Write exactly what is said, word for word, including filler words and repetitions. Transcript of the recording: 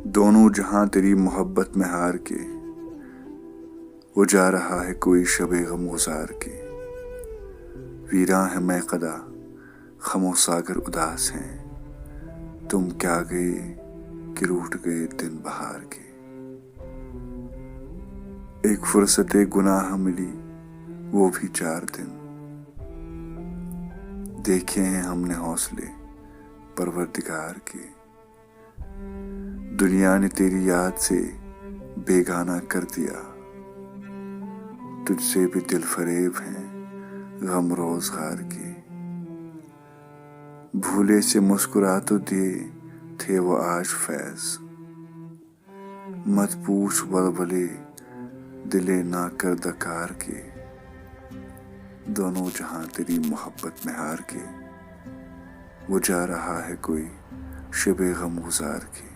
दोनों जहां तेरी मोहब्बत में हार के, वो जा रहा है कोई शबे गम गुजार के। वीरां है मैं कदा, खमो सागर उदास हैं, तुम क्या गए कि रूठ गए दिन बहार के। एक फुर्सत गुनाह मिली, वो भी चार दिन, देखे हैं हमने हौसले परवरदिगार के। दुनिया ने तेरी याद से बेगाना कर दिया, तुझसे भी दिल फरेब हैं गम रोजगार के। भूले से मुस्कुरा तो दिए थे वो आज फैज, मत पूछ वलवले दिले ना कर दकार के। दोनों जहां तेरी मोहब्बत में हार के, वो जा रहा है कोई शबे गम गुजार के।